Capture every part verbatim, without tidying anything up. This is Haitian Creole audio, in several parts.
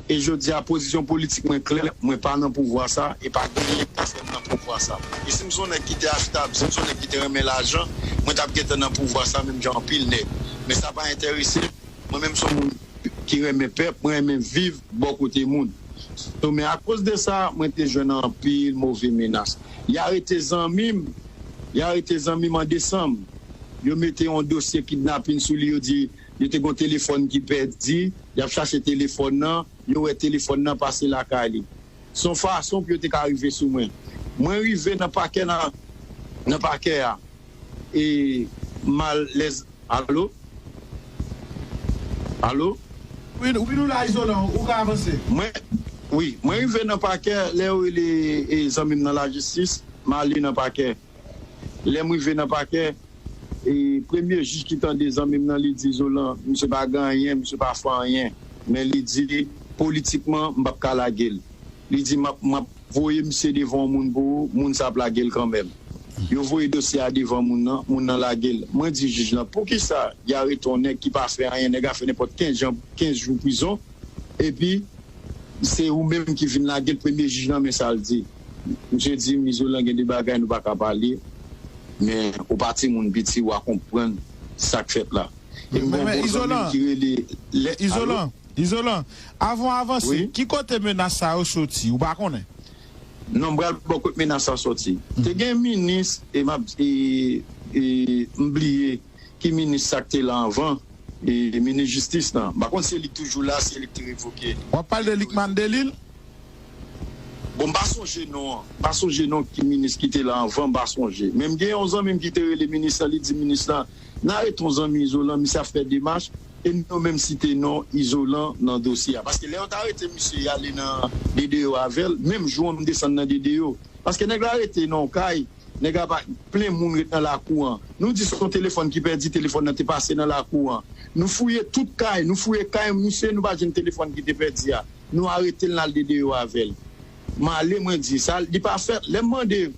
E jodi a, pozisyon politik mwen klè, mwen pa nan pouvwa sa, e pa genyen ki fè m nan pouvwa sa. E si m se yon nèg ki te achtab, si m se yon nèg ki te renmen lajan, mwen t ap gentan nan pouvwa sa menm jan anpil nèg. Men sa pa enterese m. Mwen menm se yon moun ki renmen pèp, mwen renmen viv bò kote moun. So, men akoz de sa, mwen te jwenn anpil move menas. Y arete zanmi m, y arete zanmi m an desanm. Yo mete yon dosye kidnapin sou li, yo di yo te gen yon telefòn ki pèdi, y ap chache telefòn nan, yo wè telefòn nan pase lakay li. Se yon fason pou yo te ka rive sou mwen. Mwen rive nan pakè nan, nan pakè a. E malèz, alo? Alo? Wi, wi, nou la, Izolan, ou ka avanse. Mwen, wi, mwen rive nan pakè, lè yo rele e, zanmi m nan lajistis, m ale nan pakè. Lè m rive nan pakè, e premye jij ki tande zanmi m nan, li di, Izolan, misye pa gen anyen, misye pa fè anyen. Men li di, politikman, m p ap ka lage l. Li di, m ap, m ap voye misye devan yon moun pou ou, moun sa ap lage l kanmenm. Yo voye dosye a devan moun nan, moun nan lage l. Mwen di jij lan, poukisa y arete yon nèg ki pa fè anyen, nèg a fè nenpòt kenz jan, kenz jou prizon, epi se ou menm ki vin lage l, premye jij lan, men sa l di. Misye di m, Izolan, gen de bagay nou pa ka pale, men ou pa timoun piti, w a konprann sa k fèt la. E m gon Men, men, bon zanmi m Izolan, ki rele lè, Izolan, Izolan, avan w avanse, Wi. Ki kote menas sa yo soti? Ou pa konnen? Non, m pral bò kot menas sa soti. Te gen minis, e m ap, e, e, m bliye ki minis sa k te la anvan, e, minis jistis lan. M pa konn si se li k toujou la, si se li k te revoke. W ap pale de Likman Delil? Bon, m pa sonje non an. M pa sonje non ki minis ki te la anvan, m pa sonje. Men m gen yon zanmi m ki te rele minis lan, li di minis lan, n arete yon zanmi Izolan, misye ap fè demach, e nou menm site non Izolan nan dosye a. Paske lè yo t arete misye, y ale nan D D O avè l, menm jou an m desann nan D D O. Paske nèg la rete nan yon kay, nèg la pa, plen moun ret nan lakou an. Nou di se yon telefòn ki pèdi, telefòn nan te pase nan lakou an. Nou fouye tout kay, nou fouye kay misye, nou pa jwenn telefòn ki te pèdi a. Nou arete l, n al D D O avè l. M ale, mwen di, sa, li pa fèt. Lè m mande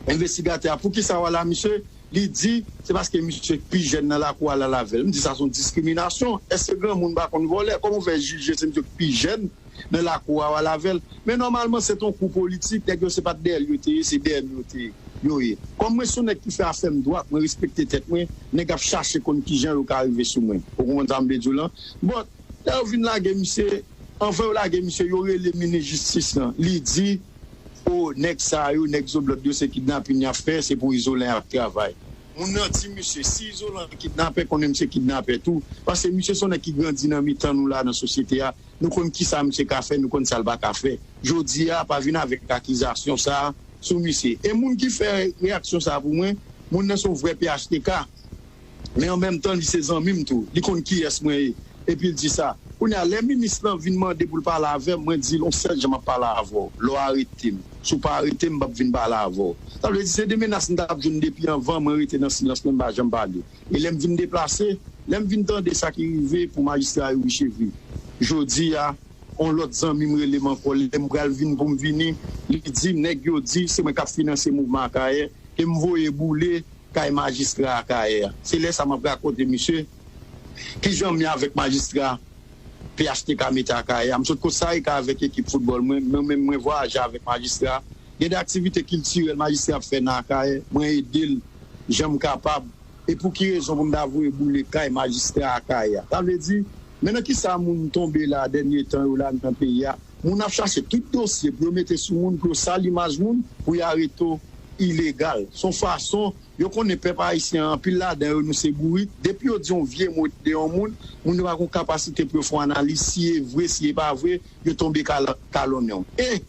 envestigatè a, poukisa w al a misye, li di, se paske misye k pi jèn nan lakou a, l al avè l. M di, sa se yon diskriminasyon. Èske granmoun pa konn vòlè? Kòman w fè jije se misye k pi jèn nan lakou a, w al avè l? Men nòmalman, se t on kou politik, nèg yo se pa t dèyè l yo te ye, se dèyè m yo te, yo ye. Kòm mwen se yon nèg ki fè afè m dwat, mwen respekte tèt mwen, nèg ap chache konn kijan yo ka rive sou mwen. Ou konprann sa m vle di w lan? Bon, lè yo vin lage misye, anvan yo lage misye, yo rele minis jistis lan. Li di, o, nèg sa yo, nèg Zoblòd yo, se kidnapin y ap fè, se pou Izolan y ap travay. Moun nan di misye, si Izolan kidnapè, konnen misye kidnapè tou. Paske misye se yon nèg ki grandi nan mitan nou la, nan sosyete a. Nou konn kisa misye ka fè, nou konn sa l pa ka fè. Jodi a, pa vin avèk akizasyon sa a sou misye. E moun ki fè reyaksyon sa a pou mwen, moun nan se yon vrè P H T K. Men an menm tan, li se zanmi m tou. Li konn kiyès mwen ye. Epi l di sa. Kounye a, lè minis lan vin mande pou l pale avè m, mwen di l, yon sèl jan m ap pale avè w. Lè w arete m. Si w pa arete m, m p ap vin pale avè w. Sa vle di, se de menas m t ap jwenn depi anvan, mwen rete nan silans mwen, m pa janm pale. E lè m vin deplase, lè m vin tande sa ki rive pou majistra Youri Chevry, jodi a, yon lòt zanmi m rele m ankò, lè m pral vin pou m vini, li di m, nèg yo di se mwen k ap finanse mouvman Akayè, ke m voye boule kay majistra Akayè a. Se lè sa m ap rakonte misye kijan m ye avèk majistra P H T K mete Akayè a. M sot Kostarika avèk ekip foutbòl mwen, mwen menm mwen vwayaje avèk majistra. Gen de aktivite kiltirèl majistra ap fè nan Akayè, mwen ede l jan m kapab. E pou ki rezon pou m ta voye boule kay majistra Akayè a? Sa vle di, men nan kisa moun tonbe la dènye tan yo la nan peyi a? Moun ap chache tout dosye pou yo mete sou moun, pou yo sal imaj moun, pou yo arete w ilegal. Se yon fason, yo konnen pèp ayisyen an, anpil ladan yo, nou se bourik. Depi yo di yon vye mo de yon moun, moun yo pa gen kapasite pou yo fè yon analiz, si e vre, si e pa vre, yo tonbe kal-, kalonnen w. E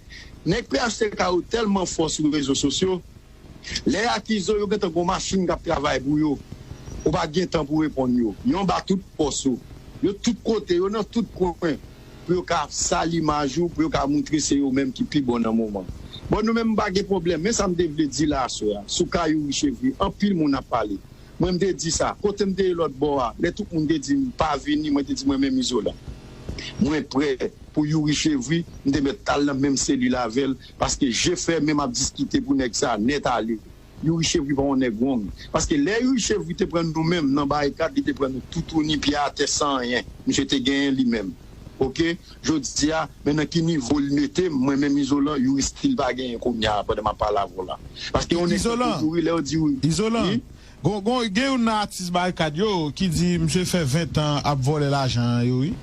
nèg P H T K yo tèlman fò sou rezo sosyo, lè y akize w, yo gentan gen yon machin k ap travay pou yo. Ou pa gen tan pou reponn yo. Yo anba tout pòs yo. Yo tout kote, yo nan tout kwen. Pou yo ka sal imaj ou, pou yo ka moutre se yo menm ki pi bon nan moman. Bon, nou menm, m pa gen pwoblèm. Men sa m te vle di la aswè a, sou ka Youri Chevry, anpil moun ap pale. Mwen, m te di sa. Kote m te ye lòt bò a, lè tout moun te di m pa vini, mwen te di mwen menm Izolan, mwen prè pou Youri Chevry, m te mèt al nan menm selil avè l, paske je fèmen m ap diskite pou nèg sa nèt ale. Youri Chevry pa yon nèg wrong. Paske lè Youri Chevry te pran nou menm nan barikad, li te pran nou toutouni, pye atè, san anyen. Misye te genyen li menm. Ok, jodi a, men nan ki nivo li mete m, mwen menm Izolan, Youri still pa genyen kounye a, pandan m ap pale avè w la. Paske yon nèg tankou Youri, lè yo di Youri. Izolan, gon, gon, gen youn nan atis Barikad yo ki di misye fè ven tan ap vòlè lajan an, Youri.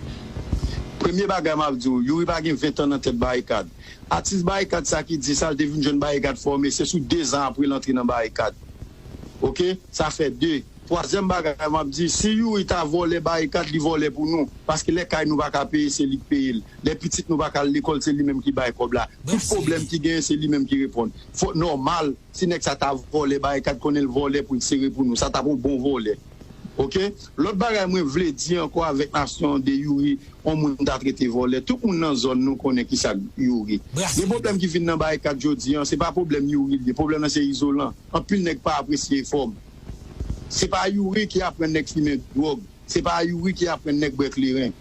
Premye bagay m ap di w, Youri pa gen ven tan nan tèt Barikad. Atis Barikad sa ki di sa, l te vin jwenn Barikad fòme, se sou de zan apre l antre nan Barikad. Ok, sa fè de. Twazyèm bagay m ap di, si Youri ta vòlè Barikad, li vòlè pou nou. Paske lè kay nou pa ka peye, se li k peye l. Lè pitit nou pa ka al lekòl, se li menm ki bay kòb la. Tout pwoblèm ki genyen, se li menm ki reponn. Fòk nòmal, si nèg sa ta vòlè Barikad, konnen l vòlè pou l sere pou nou. Sa t ap yon bon vòlè. Ok? Lòt bagay mwen vle di ankò avèk nasyon de Youri, yon moun ta trete vòlè. Tout moun nan zòn nou konnen kisa Youri. Gen pwoblèm ki vin nan Barikad jodi an, se pa pwoblèm Youri li ye. Pwoblèm nan se Izolan. Anpil nèg pa apresye efò m. Se pa Youri ki aprann nèg fimen dwòg. Se pa Youri ki aprann nèg bwè kleren.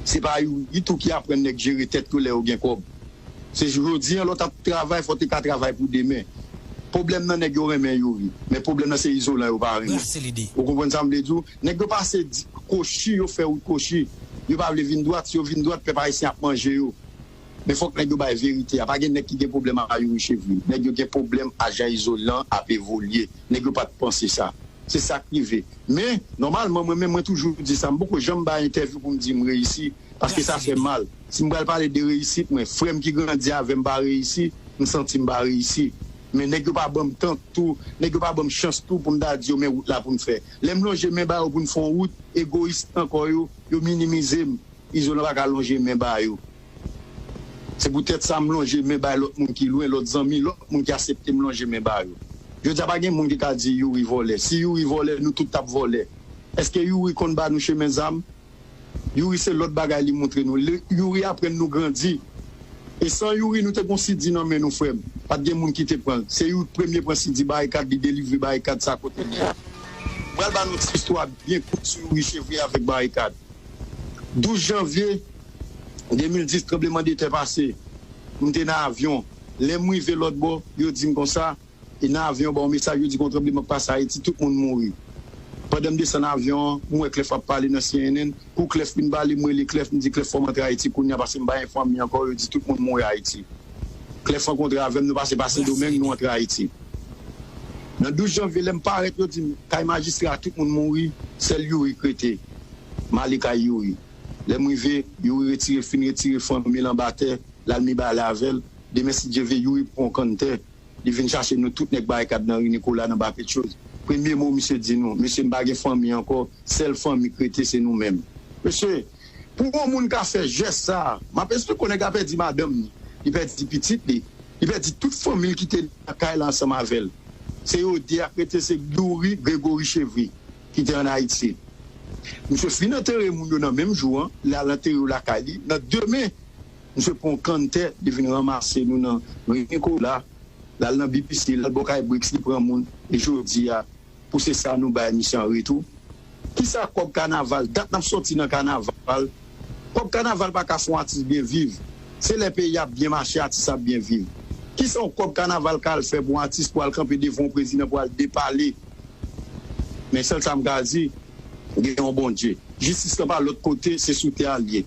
Se pa Youri tou ki aprann nèg jere tèt yo lè yo gen kòb. Se jodi an, lè w t ap travay, fò w te ka travay pou demen. Pwoblèm nan nèg yo renmen Youri, men pwoblèm nan se Izolan yo pa renmen. Ou konprann sa m vle di w? Nèg yo pase di, kochi, yo fè wout kochi. Yo pa vle vin dwat, si yo vin dwat, pèp ayisyen ap manje yo. Men fòk nèg yo bay verite a. Pa gen nèg ki gen pwoblèm a Youri Chevrier. Nèg yo gen pwoblèm a jan Izolan ap evolye. Nèg yo pa t panse sa. Se sa k rive. Men, nòmalman, mwen menm, mwen toujou di sa. M poko janm bay entèvyou pou m di m reyisi, paske sa fè mal. Si m pral pale de reyisit mwen, frè m ki grandi avè m pa reyisi, m santi m pa reyisi. Men nèg yo pa ban m tan tou, nèg yo pa ban m chans tou pou m ta di yo men wout la pou n fè. Lè m lonje men ba yo pou n fè yon wout, egoyis ankò yo, yo minimize m. Izolan pa ka lonje men ba yo. Se poutèt sa m lonje men bay lòt moun ki lwen, lòt zanmi, lòt moun ki aksepte m lonje men ba yo. Jodi a pa gen moun ki ka di Youri vòlè. Si Youri vòlè, nou tout t ap vòlè. Èske Youri konn ba nou chemen zam? Youri se lòt bagay li montre nou. Youri aprann nou grandi. E san Youri, nou te gon sidi nan men nou, frè m. Pa t gen moun ki te pran l. Se Youri premye pran sidi Barikad, li delivre Barikad sa kote l ye a. M pral ba nou ti istwa byen kout sou Youri Chevrier avèk Barikad. Douz janvye de mil dis, tranblemanntè pase. M te nan avyon. Lè m rive lòt bò, yo di m konsa, e nan avyon, ba yon mesaj, yo di gon tranbleman k pase Ayiti, tout moun mouri. Pandan m desann avyon an, m wè Clef ap pale nan C N N. Kou Clef fin pale, m rele Clef, m di, Clef, fò m antre Ayiti kounye a, paske m pa gen fanmi ankò, yo di tout moun mouri Ayiti. Clef rankontre avè m, nou pase pa Sendomeng, nou antre Ayiti. Nan douz janvye, lè m parèt, yo di m, kay majistra, tout moun mouri, sèl Youri k rete. M ale kay Youri. Lè m rive, Youri retire, fin retire fanmi l anba tè, l al Mibalè avè l. Demen, si Dye vle, Youri pran yon kann tè. Li vin chache nou tout nèg Barikad nan ri Nikola, nan Bapetyoz. Premye mo misye di nou, mesye, m pa gen fanmi ankò, sèl fanmi k rete se nou menm. Mesye, pou yon moun ka fè jès sa a, m ap esplike w, nèg la pèdi madanm ni, li pèdi pitit li, li pèdi tout fanmi l ki te nan kay la ansanm avè l. Se yo de a k rete, se Youri, Gregory Chevrier ki te ann Ayiti. Misye fin antere moun yo nan menm jou an, li al antere yo lakay li. Nan demen, misye pran yon kann tè, li vin ranmase nou nan ri Nikola, l al nan B P C, l al bò kay Brix, li pran moun. E jodi a, pou se sa nou bay misye an retou. Kisa kòb kanaval? Dat n ap sòti nan kanaval. Kòb kanaval pa ka fè yon atis byen viv. Se lè peyi ap byen mache, atis ap byen viv. Kisa yon kòb kanaval ka al fè pou yon atis pou al kanpe devan yon prezidan pou al depale? Men sèl sa m ka di, gen yon Bondye. Jistis lan pa lòt kote, se sou tè a l ye.